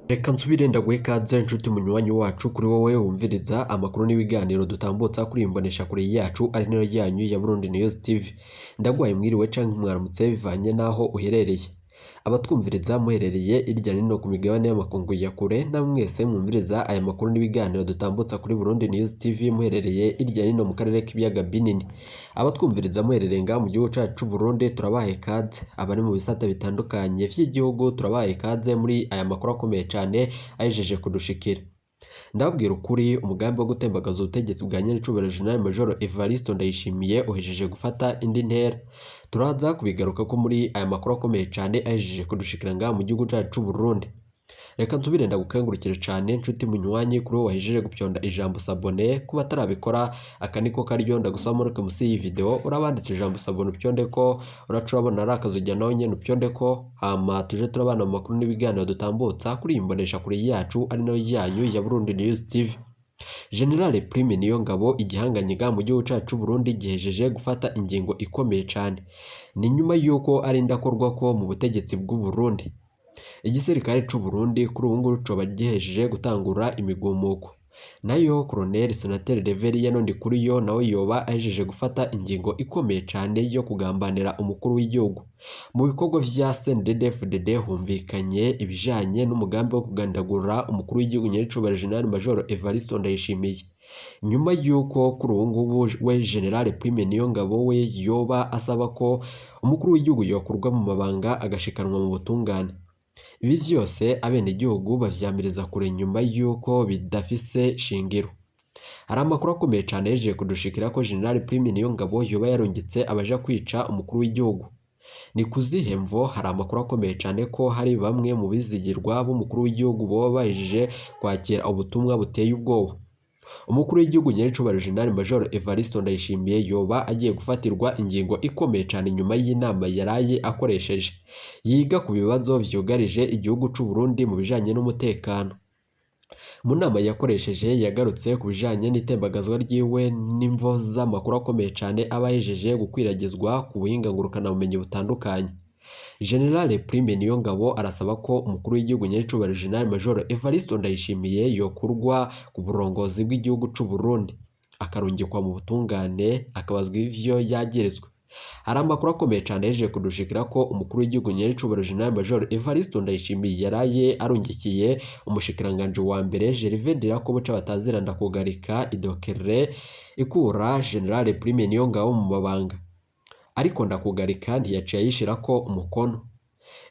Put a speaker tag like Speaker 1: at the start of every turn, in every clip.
Speaker 1: Reka nsubire ndaguhe ikaze nshuti munywanyi wacu, kuri wowe wumviriza amakuru n'ibiganiro dutambutsa kuri iyi mboneshakure yacu ari nayo yanyu ya Burundi News TV. Ndaguhaye mwiriwe canke mwaramutse bivanye n'aho uherereye. Abatwumviriza muherereye irya nino ku migabane y'amakungu ya kure, na mwese mwumviriza aya makuru n'ibiganiro dutambutsa kuri Burundi News TV muherereye irya nino mu karere k'ibiyaga binini. Abatwumviriza muherereye ngaha mu gihugu cacu c'u Burundi, turabahaye ikaze. Abari mu bisata bitandukanye vy'igihugu, turabahaye ikaze muri aya makuru akomeye cane ahejeje kudushikira. Ndababwira ukuri, umugambi wo gutembagaza ubutegetsi bwa nyenicubahiro General Major Evariste Ndayishimiye uhejeje gufata indi ntera. Turaza kubigaruka ko muri aya makuru akomeye cane ahejeje kudushikira ngaha mu gihugu cacu c'u Burundi. Reka nsubire ndagukengurukire cane nshuti munywanyi, kuri wowe wahejeje gupyonda ijambo s'abonner. Kuba atarabikora, aka niko karyo ndagusaba: manuke musi y'iyi video, urabanditse ijambo s'abonner, upyonde ko uraca urabona ari akazujya nawe nyene upyonde ko, hama tuje turabana mu makuru n'ibiganiro dutambutsa kuri iyi mboneshakure yacu ari nayo yanyu ya Burundi News TV. General Prime Niyongabo, igihanganye ngaha mu gihugu cacu c'u Burundi, gihejeje gufata ingingo ikomeye cane. Ni nyuma yuko ari indakorwa ko mu butegetsi bw'u Burundi. Igisirikare c'u Burundi kuri ubu ngubu coba gihejeje gutangura imigumuko. Nayo Colonel Senateri Reverien Ndikuriyo nawe yoba ahejeje gufata ingingo ikomeye cane yo kugambanira umukuru w'igihugu. Mu bikorwa vya CNDD-FDD humvikanye ibijanye n'umugambi wo kugandagura umukuru w'igihugu nyenicubahiro General Major Evariste Ndayishimiye. Nyuma y'uko kuri ubu ngubu we General Prime Niyongabo we yoba asaba ko umukuru w'igihugu yokurwa mu mabanga agashikanwa mu butungane. Ibi vyose abenegihugu bavyamiriza kure nyuma y'uko bidafise shingiro. Hari amakuru akomeye cane yejeje kudushikira ko General Prime Niyongabo yoba yarungitse abaja kwica umukuru w'igihugu. Ni kuzihe mvo? Hari amakuru akomeye cane ko hari bamwe mu bizigirwa b'umukuru w'igihugu boba bahejeje kwakira ubutumwa buteye ubwoba. Umukuru w'igihugu nyenicubahiro General Major Evariste Ndayishimiye yoba agiye gufatirwa ingingo ikomeye cane nyuma y'inama yaraye akoresheje yiga ku bibazo vyugarije igihugu c'u Burundi mu bijanye n'umutekano. Mu nama yakoresheje yagarutse ku bijanye n'itembagazwa ryiwe n'imvo z'amakuru akomeye cane aba ahejeje gukwiragizwa ku buhinga ngurukanabumenyi butandukanye. General Prime Niyongabo arasaba ko umukuru w'igihugu nyenicubahiro General Major Evariste Ndayishimiye yokurwa ku burongozi bw'igihugu c'u Burundi, akarungikwa mu butungane, akabazwa ivyo yagirizwa. Hari amakuru akomeye cane yahejeje kudushikira ko umukuru w'igihugu nyenicubahiro General Major Evariste Ndayishimiye yaraye arungikiye umushikiranganji wa mbere Gervais Ndirakobuca batazira Ndakugarika idokere ikura General Prime Niyongabo mu mabanga. Ariko Ndakugarika ntiyaciye ayishirako umukono.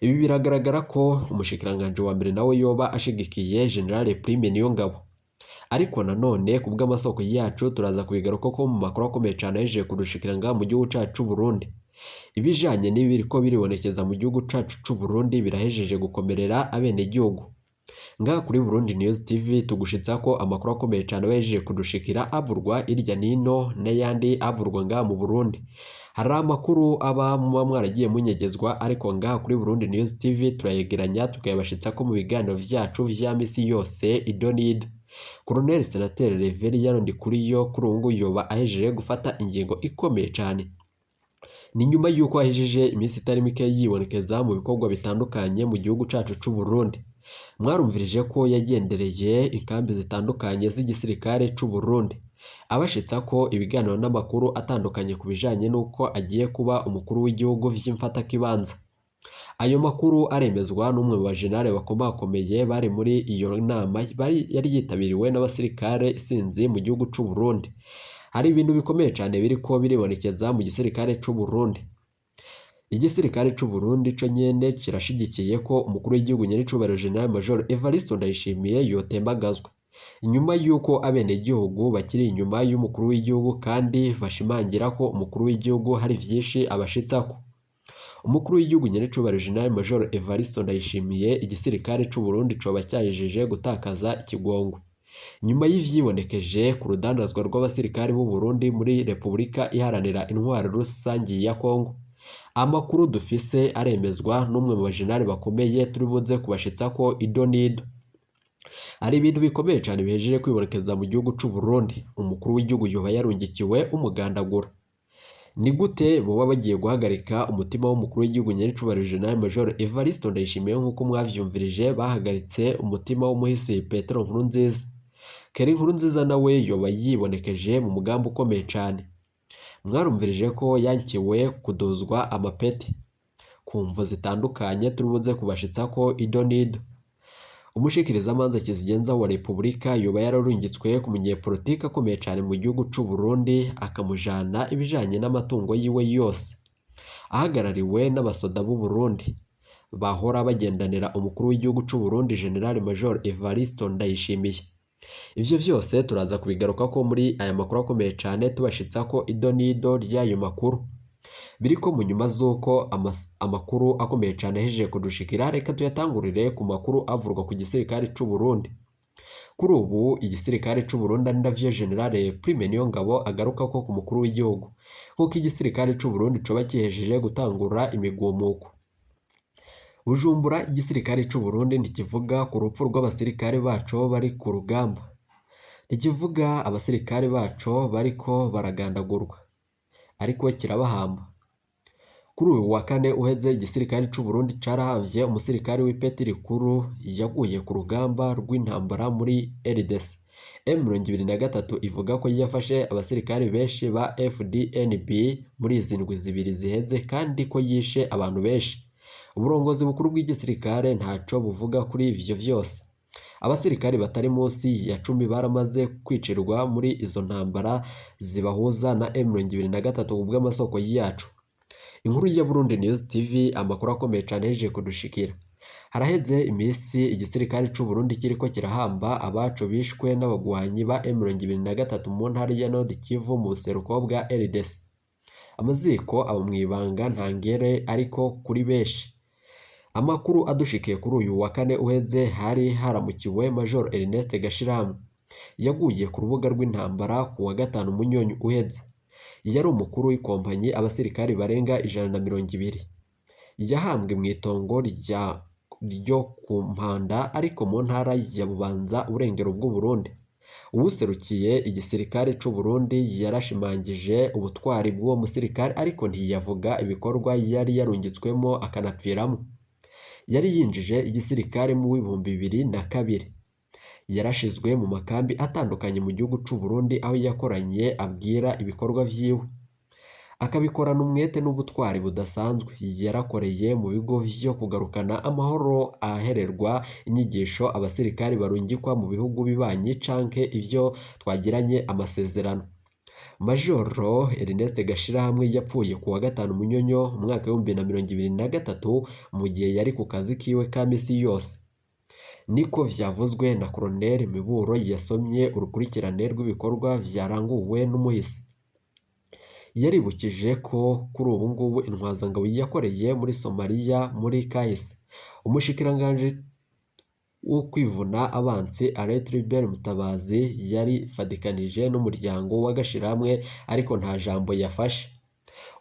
Speaker 1: Ibi biragaragara ko umushikiranganji wa mbere nawe yoba ashigikiye General Prime Niyongabo. Ariko nanone ku bw'amasoko yacu, turaza kubigaruka ko mu makuru akomeye cane yahejeje kudushikira ngaha mu gihugu cacu c'u Burundi. Ibijanye n'ibiriko biribonekeza mu gihugu cacu c'u Burundi birahejeje gukomerera abenegihugu. Ngaha kuri Burundi News TV tugushitsa ko amakuru akomeye cane abahejeje kudushikira avurwa irya nino n'ayandi avurwa ngaha mu Burundi. Hari amakuru aba muba mwaragiye munyegezwa, ariko ngaha kuri Burundi News TV turayegeranya tukayabashitsa ko mu biganiro vyacu vya misi yose ido n'ido. Colonel Senateri Reverien Ndikuriyo kuri ubu ngubu yoba ahejeje gufata ingingo ikomeye cane. Ni nyuma y'uko ahejeje iminsi itari mike yibonekeza mu bikorwa bitandukanye mu gihugu cacu c'u Burundi. Mwarumvirije ko yagendereye inkambi zitandukanye z'igisirikare c'u Burundi, abashitsa ko ibiganiro n'amakuru atandukanye ku bijanye n'uko agiye kuba umukuru w'igihugu vy'imfatakibanza. Ayo makuru aremezwa n'umwe mu bajenali bakomakomeye bari muri iyo nama bari yari yitabiriwe n'abasirikare isinzi mu gihugu c'u Burundi. Hari ibintu bikomeye cane biriko biribonekeza mu gisirikare c'u Burundi. Igisirikare c'u Burundi co nyene kirashigikiye ko umukuru w'igihugu nyenicubahiro General Major Evariste Ndayishimiye yotembagazwa. Inyuma y'uko abenegihugu bakiri inyuma y'umukuru w'igihugu kandi bashimangira ko umukuru w'igihugu hari vyinshi abashitsako. Umukuru w'igihugu nyenicubahiro General Major Evariste Ndayishimiye, igisirikare c'u Burundi coba cyahejeje gutakaza ikigongwe. Nyuma y'ivyibonekeje ku rudandazwa rw'abasirikare b'u Burundi muri Repubulika Iharanira Intwaro Rusangi ya Kongo. Amakuru dufise aremezwa n'umwe mu bajenali bakomeye turi buze kubashitsa ko ido n'ido. Hari ibintu bikomeye cane bihejeje kwibonekeza mu gihugu c'u Burundi. Umukuru w'igihugu yoba yarungikiwe umugandagura. Ni gute boba bagiye guhagarika umutima w'umukuru w'igihugu nyenicubahiro General Major Evariste Ndayishimiye nk'uko mwavyumvirije bahagaritse umutima w'umuhisi Petero Nkurunziza? Kelly Nkurunziza nawe yoba yibonekeje mu mugambi ukomeye cane. Mwarumvirije ko yankiwe kuduzwa amapeti ku mvo zitandukanye turibuze kubashitsako ido n'ido. Umushikirizamanza kizigenza wa Repubulika yoba yararungitswe ku munyepolitike akomeye cane mu gihugu c'u Burundi akamujana ibijanye n'amatungo yiwe yose, ahagarariwe n'abasoda b'u Burundi bahora bagendanira umukuru w'igihugu c'u Burundi General Major Evariste Ndayishimiye. Ivyo vyose turaza kubigarukako muri aya makuru akomeye cane tubashitsako ido n'ido ry'ayo makuru. Biriko mu nyuma z'uko amakuru akomeye cane ahejeje kudushikira, reka tuyatangurire ku makuru avurwa ku gisirikare c'u Burundi. Kuri ubu igisirikare c'u Burundi ari navyo General Prime Niyongabo agaruka ko ku mukuru w'igihugu, nk'uko igisirikare c'u Burundi coba kihejeje gutangura imigumuko. Bujumbura, igisirikare c'u Burundi ntikivuga ku rupfu rw'abasirikare baco bari ku rugamba, ntikivuga abasirikare baco bariko baragandagurwa, ariko kirabahamba. Kuri uyu wa kane uheze igisirikare c'u Burundi carahamvye umusirikare w'ipeti rikuru yaguye ku rugamba rw'intambara muri RDC. M23 ivuga ko yafashe abasirikare benshi ba FDNB muri izi ndwi zibiri ziheze kandi ko yishe abantu benshi. Uburongozi bukuru bw'igisirikare ntaco buvuga kuri ivyo vyose. Abasirikare batari munsi ya 10 baramaze kwicirwa muri izo ntambara zibahuza na M23 kubw'amasoko yacu. Inkuru ya Burundi News TV, amakuru akomeye cane yahejeje kudushikira. Haraheze imisi igisirikare c'u Burundi kiriko kirahamba abaco bishwe n'abagwanyi ba M23 mu ntara ya Nord Kivu mu buseruko bwa RDC. Amaziko aba mw'ibanga ntangere ariko kuri benshi. Amakuru adushikiye kuri uyu wa kane uheze hari haramukiwe Major Ernest Gashirahamwe yaguye ku rubuga rw'intambara ku wa gatanu Munyonyo uheze. Yari umukuru w'ikompanyi abasirikari barenga 120. Yahambwe mw'itongo ryo ku Mpanda ariko mu ntara ya Bubanza uburengero bw'u Burundi. Uwuserukiye igisirikare c'u Burundi yarashimangije ubutwari bw'uwo musirikare ariko ntiyavuga ibikorwa yari yarungitswemo akanapfiramo. Yari yinjije igisirikare mu 2002. Yarashizwe mu makambi atandukanye mu gihugu c'u Burundi aho yakoranye abwira ibikorwa vyiwe, akabikorana umwete n'ubutwari budasanzwe. Yarakoreye mu bigo vyo kugarukana amahoro ahererwa inyigisho abasirikare barungikwa mu bihugu bibanyi canke ivyo twagiranye amasezerano. Majoro Ernest Gashirahamwe yapfuye ku wa gatanu Munyonyo umwaka 2023 mu gihe yari ku kazi kiwe ka misi yose. Niko vyavuzwe na Colonel Miburo yasomye urukurikirane rw'ibikorwa vyaranguwe n'umuhisi. Yaribukije ko kuri ubu ngubu intwazangabo yakoreye muri Somalia muri kahise. Umushikiranganji wo kwivuna abansi Alain Tribert Mutabazi yari fadikanije n'umuryango wa Gashirahamwe ariko nta jambo yafashe.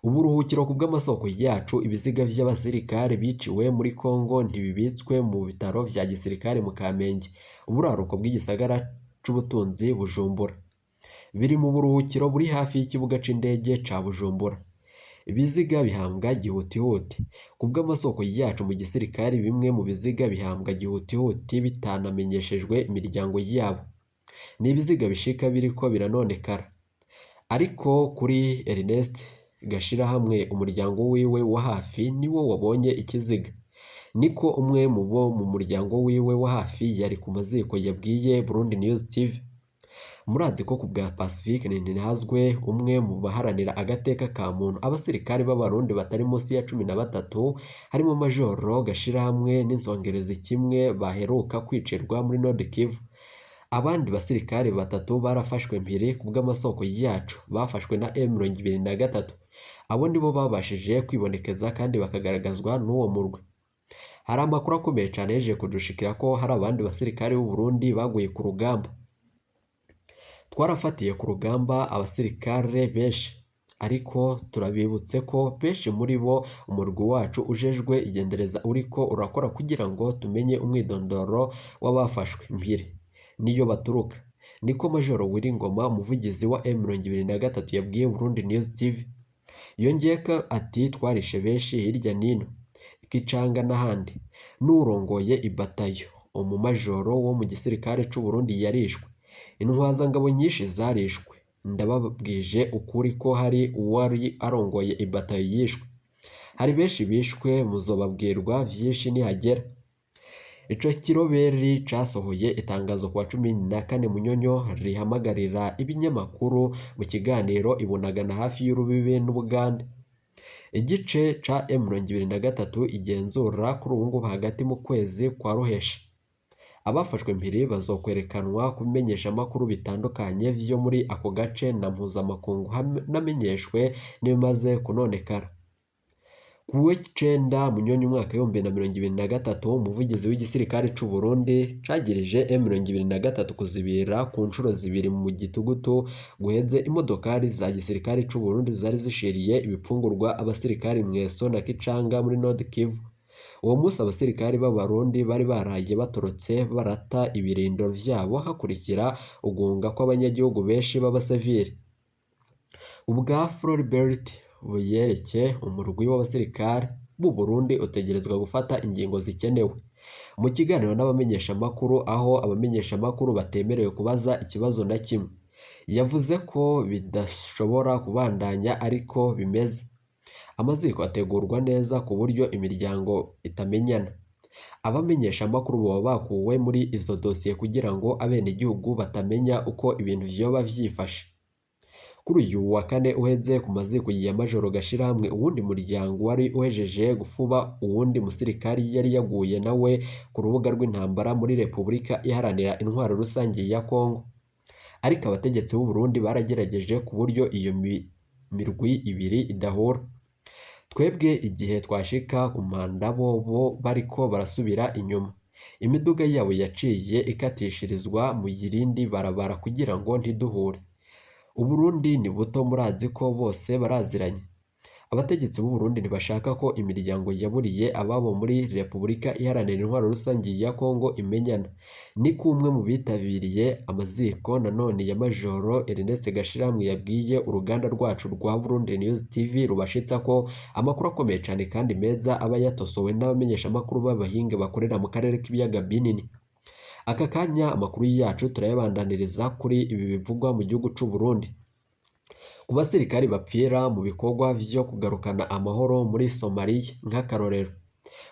Speaker 1: Uburuhukiro ku bw'amasoko yacu, ibiziga vy'abasirikare biciwe muri Kongo ntibibitswe mu bitaro vya gisirikare mu Kamenge, uburaruko bw'igisagara c'ubutunzi Bujumbura. Biri mu buruhukiro buri hafi y'ikibuga c'indege ca Bujumbura. Ibiziga bihambwa gihutihuti. Ku bw'amasoko yacu mu gisirikare, bimwe mu biziga bihambwa gihutihuti bitanamenyeshejwe imiryango yabo. Ni ibiziga bishika biriko biranonekara. Ariko kuri Ernest Gashirahamwe umuryango wiwe wa hafi niwo wabonye ikiziga. Niko umwe mu bo mu muryango wiwe wa hafi yari ku maziko yabwiye Burundi News TV. Murazi ko ku bwa Pacifique Ntihazwe umwe mu baharanira agateka ka muntu, abasirikare b'abarundi batari munsi ya 13 harimo Majoro Gashirahamwe n'inzongerezi kimwe baheruka kwicirwa muri Nord Kivu. Abandi basirikare batatu barafashwe mpiri ku bw'amasoko yacu bafashwe na M23. Abo nibo babashije kwibonekeza kandi bakagaragazwa n'uwo murwi. Hari amakuru akomeye cane yaje kudushikira ko hari abandi basirikare b'u Burundi baguye ku rugamba. Twarafatiye ku rugamba abasirikare benshi, ariko turabibutse ko benshi muri bo umurwi wacu ujejwe igendereza uriko urakora kugira ngo tumenye umwidondoro w'abafashwe mpiri niyo baturuka. Niko Majoro Wiringoma umuvugizi wa M23 yabwiye Burundi News TV. Yongeyeko ati twarishe benshi hirya n'ino, Kicanga n'ahandi. N'uwurongoye ibatayo, umumajoro wo mu gisirikare c'u Burundi yarishwe. Intwazangabo nyinshi zarishwe. Ndababwije ukuri ko hari uwari arongoye ibatayo yishwe. Hari benshi bishwe muzobabwirwa vyinshi nihagera. Ico kiroberi casohoye itangazo kuwa 14 Munyonyo rihamagarira ibinyamakuru mu kiganiro ibunagana hafi y'urubibe n'Ubugande. Igice ca M23 igenzura kuri ubu ngubu hagati mu kwezi kwa Ruheshi. Abafashwe mpiri bazokwerekanwa ku bimenyeshamakuru bitandukanye vyo muri ako gace na mpuzamakungu hanamenyeshwe n'ibimaze kunonekara. Ku w'icenda Munyonyo umwaka w'2023 umuvugizi w'igisirikare c'u Burundi cagirije M23 kuzibira ku nshuro zibiri mu gitugutu guheze imodokari za gisirikare c'u Burundi zari zishiriye ibipfungurwa abasirikari Mweso na Kicanga muri Nord Kivu. Uwo munsi abasirikari b'Abarundi bari baraye batorotse barata ibirindiro vyabo hakurikira uguhunga kw'abanyagihugu benshi b'abasivili. Ubwa Floribert Buyereke umurwi w'abasirikare b'u Burundi utegerezwa gufata ingingo zikenewe. Mu kiganiro n'abamenyeshamakuru aho abamenyeshamakuru batemerewe kubaza ikibazo na kimwe, yavuze ko bidashobora kubandanya ariko bimeze. Amaziko ategurwa neza ku buryo imiryango itamenyana. Abamenyeshamakuru boba bakuwe muri izo dosiye kugira ngo abenegihugu batamenya uko ibintu vyoba vyifashe. Kuri uyu wa kane uheze ku maziko ya Majoro Gashirahamwe uwundi muryango wari uhejeje gufuba uwundi musirikari yari yaguye nawe ku rubuga rw'intambara muri Repubulika Iharanira Intwaro Rusange ya Kongo. Ariko abategetsi b'u Burundi baragerageje ku buryo iyo mirwi ibiri idahura. Twebwe igihe twashika ku mpanda bobo bariko barasubira inyuma. Imiduga yabo yaciye ikatishirizwa mu yirindi barabara kugira ngo ntiduhure. Uburundi ni buto murazi ko bose baraziranye. Abategetsi b'u Burundi ntibashaka ko imiryango yaburiye ababo muri Repubulika Iharanira Intwaro Rusange ya Kongo imenyana. Ni kumwe mu bitabiriye amaziko nanone ya Majoro Ernest Gashirahamwe yabwiye uruganda rwacu rwa Burundi News TV rubashitsa ko amakuru akomeye cane kandi meza aba yatosowe n'abamenyeshamakuru b'abahinga bakorera mu karere k'ibiyaga binini. Aka kanya amakuru yacu turayabandaniriza kuri ibi bivugwa mu gihugu c'u Burundi. Ku basirikari bapfira mu bikorwa vyo kugarukana amahoro muri Somaliya nk'akarorero.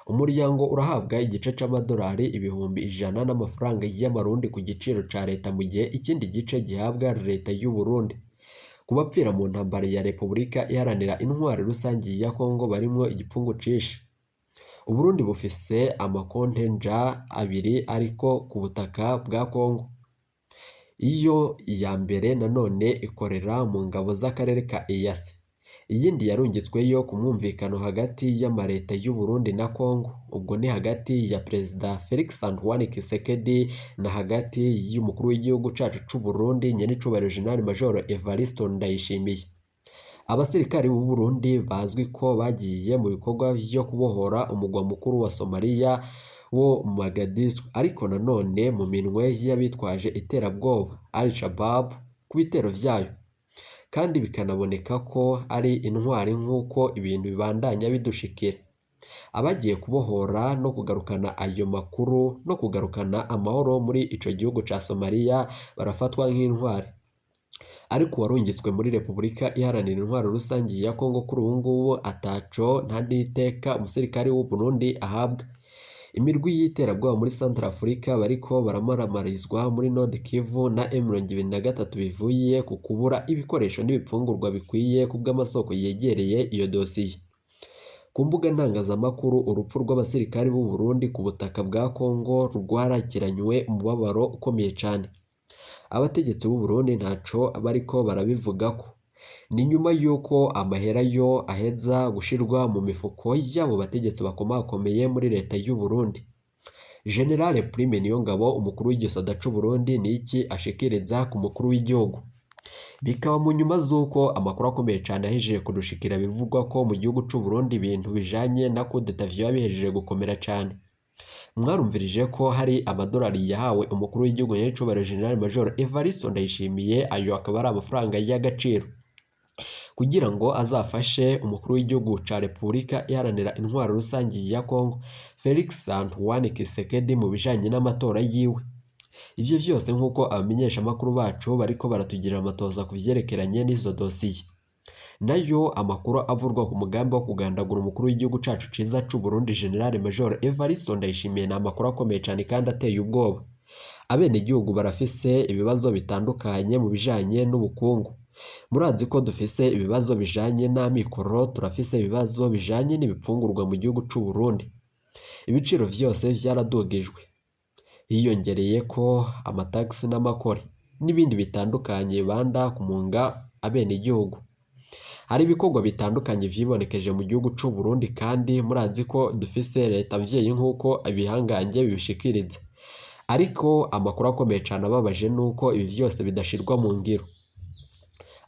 Speaker 1: Umuryango urahabwa igice c'amadolari 100,000 n'amafaranga y'amarundi ku giciro ca leta mu gihe ikindi gice gihabwa leta y'u Burundi. Ku bapfira mu ntambara ya Repubulika Iharanira Intwaro Rusange ya Kongo barimwo igipfungu cinshi. Uburundi bufise amakontenja abiri ariko ku butaka bwa Kongo. Iyo iya mbere nanone ikorera mu ngabo z'akarere ka EAC. Iyindi yarungitsweyo ku mwumvikano hagati y'amareta y'u Burundi na Kongo. Ubwo ni hagati ya Perezida Felix Antoine Tshisekedi na hagati y'umukuru w'igihugu cacu c'u Burundi Nyenicubahiro General Major Evariste Ndayishimiye. Abasirikari b'u Burundi bazwi ko bagiye mu bikorwa vyo kubohora umugwa mukuru wa Somalia wo Mogadishu, ariko nanone mu minwe y'abitwaje iterabwoba Al-Shabaab ku bitero vyayo. Kandi bikanaboneka ko ari intwari nk'uko ibintu bibandanya bidushikira. Abagiye kubohora no kugarukana ayo makuru no kugarukana amahoro muri ico gihugu ca Somalia barafatwa nk'intwari. Ariko uwarungitswe muri Repubulika Iharanira Intwaro Rusange ya Kongo kuri ubu ngubu ataco nta n'iteka umusirikare w'u Burundi ahabwa. Imirwi y'iterabwoba muri Centrafrica bariko baramaramarizwa muri Nord Kivu na M23 bivuye ku kubura ibikoresho n'ibipfungurwa bikwiye kubw'amasoko yegereye iyo dosiye. Ku mbuga ntangazamakuru urupfu rw'abasirikari b'u Burundi ku butaka bwa Kongo rwarakiranywe umubabaro ukomeye cane. Abategetsi b'u Burundi ntaco bariko barabivugako. Ni nyuma y'uko amahera yo aheza gushirwa mu mifuko y'abo bategetsi bakomakomeye muri leta y'u Burundi. General Prime Niyongabo umukuru w'igisoda c'u Burundi ni iki ashikiriza ku mukuru w'igihugu. Bikaba mu nyuma z'uko amakuru akomeye cane ahejeje kudushikira bivugwa ko mu gihugu c'u Burundi ibintu bijanye na coup d'etat vyoba bihejeje gukomera cane. Mwarumvirije ko hari amadolari yahawe umukuru w'igihugu nyenicubahiro General Major Evariste Ndayishimiye, ayo akaba ari amafaranga y'agaciro. Kugira ngo azafashe umukuru w'igihugu ca Repubulika Iharanira Intwaro Rusangi ya Congo, Felix Antoine Tshisekedi mu bijanye n'amatora yiwe. Ivyo vyose nk'uko abamenyeshamakuru bacu bariko baratugirira amatoza ku vyerekeranye n'izo dosiye. Nayo amakuru avurwa ku mugambi wo kugandagura umukuru w'igihugu cacu ciza c'u Burundi General Major Evariste Ndayishimiye ni amakuru akomeye cane kandi ateye ubwoba. Abenegihugu barafise ibibazo bitandukanye mu bijanye n'ubukungu. Murazi ko dufise ibibazo bijanye n'amikoro, turafise ibibazo bijanye n'ibifungurwa mu gihugu c'u Burundi. Ibiciro vyose vyaradugijwe. Hiyongereyeko amatagisi n'amakore n'ibindi bitandukanye banda kumunga abenegihugu. Hari ibikorwa bitandukanye vyibonekeje mu gihugu c'u Burundi kandi murazi ko dufise leta mvyeyi nk'uko ibihangange bibishikiriza. Ariko amakuru akomeye cane ababaje nuko ibi vyose bidashirwa mu ngiro.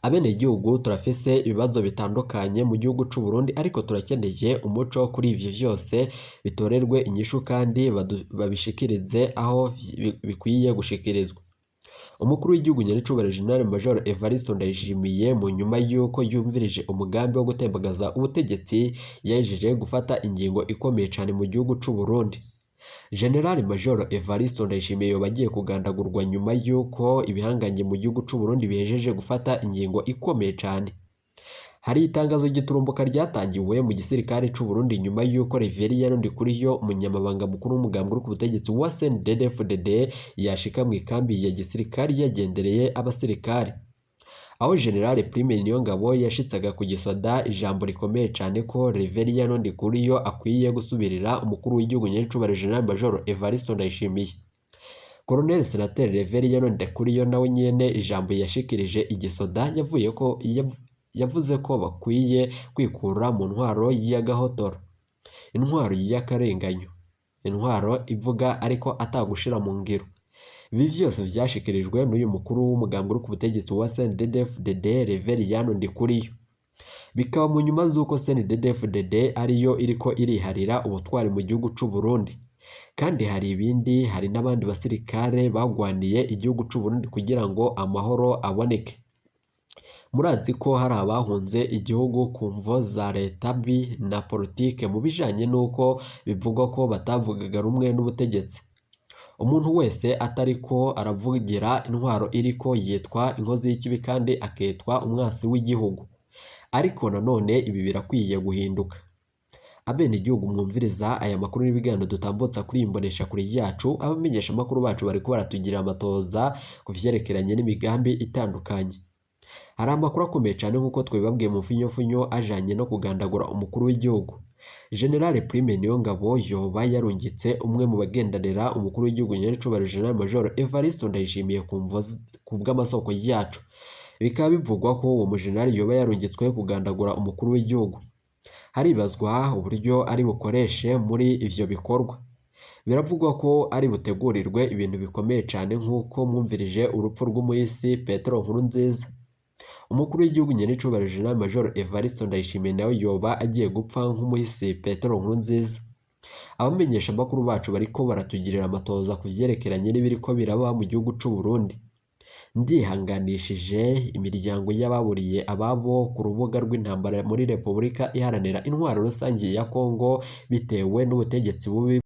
Speaker 1: Abenegihugu turafise ibibazo bitandukanye mu gihugu c'u Burundi ariko turakeneye umuco kuri ivyo vyose bitorerwe inyishu kandi babishikirize aho bikwiye gushikirizwa. Umukuru w'igihugu nyenicubahiro General Major Evariste Ndayishimiye mu nyuma y'uko yumvirije umugambi wo gutembagaza ubutegetsi yahejeje gufata ingingo ikomeye cane mu gihugu c'u Burundi. General Major Evariste Ndayishimiye yoba agiye kugandagurwa nyuma y'uko ibihangange mu gihugu c'u Burundi bihejeje gufata ingingo ikomeye cane. Hari itangazo giturumbuka ryatangiwe mu gisirikare c'u Burundi nyuma y'uko Reverien Ndikuriyo umunyamabanga mukuru w'umugambwe uri ku butegetsi wa CNDD-FDD yashika mu ikambi ya gisirikare yagendereye abasirikare. Aho General Prime Niyongabo yashitsaga ku gisoda ijambo rikomeye cane ko Reverien Ndikuriyo akwiye gusubirira umukuru w'igihugu nyenicubahiro General Major Evariste Ndayishimiye. Colonel Senateri Reverien Ndikuriyo nawe nyene ijambo yashikirije igisoda yavuye ko yavuze ko bakwiye kwikura mu ntwaro y'agahotoro, intwaro y'akarenganyo, intwaro ivuga ariko atagushira mu ngiro. Ibi vyose vyashikirijwe n'uyu mukuru w'umugambwe uri ku butegetsi wa CNDD-FDD Reverien Ndikuriyo. Bikaba mu nyuma z'uko CNDD-FDD ariyo iriko iriharira ubutwari mu gihugu c'u Burundi. Kandi hari ibindi, hari n'abandi basirikare bagwaniye igihugu c'u Burundi kugira ngo amahoro aboneke. Murazi ko hari abahunze igihugu ku mvo za leta mbi na politike mu bijanye n'uko bivugwa ko batavugaga rumwe n'ubutegetsi. Umuntu wese atariko aravugira intwaro iriko yitwa inkozi y'ikibi kandi akitwa umwasi w'igihugu. Ariko nanone ibi birakwiye guhinduka. Abenegihugu mwumviriza aya makuru n'ibiganiro dutambutsa kuri iyi mboneshakure yacu, abamenyeshamakuru bacu bariko baratugira amatoza ku vyerekeranye n'imigambi itandukanye. Hari amakuru akomeye cane nk'uko twabibabwiye mu mfunyofunyo ajanye no kugandagura umukuru w'igihugu. General Prime Niyongabo yoba yarungitse umwe mu bagendanira umukuru w'igihugu nyenicubahiro General Major Evariste Ndayishimiye ku bw'amasoko yacu. Bikaba bivugwa ko uwo mujenerali yoba yarungitswe kugandagura umukuru w'igihugu. Haribazwa uburyo ari bukoreshe muri ivyo bikorwa. Biravugwa ko ari butegurirwe ibintu bikomeye cane nk'uko mwumvirije urupfu rw'umuhisi Petero Nkurunziza. Umukuru w'igihugu nyenicubahiro General Major Evariste Ndayishimiye nawe yoba agiye gupfa nk'umuhisi Petero Nkurunziza. Abamenyeshamakuru bacu bariko baratugirira amatoza ku vyerekeranye n'ibiriko biraba mu gihugu c'u Burundi. Ndihanganishije imiryango y'ababuriye ababo ku rubuga rw'intambara muri Repubulika Iharanira Intwaro Rusangi ya Kongo bitewe n'ubutegetsi bubi.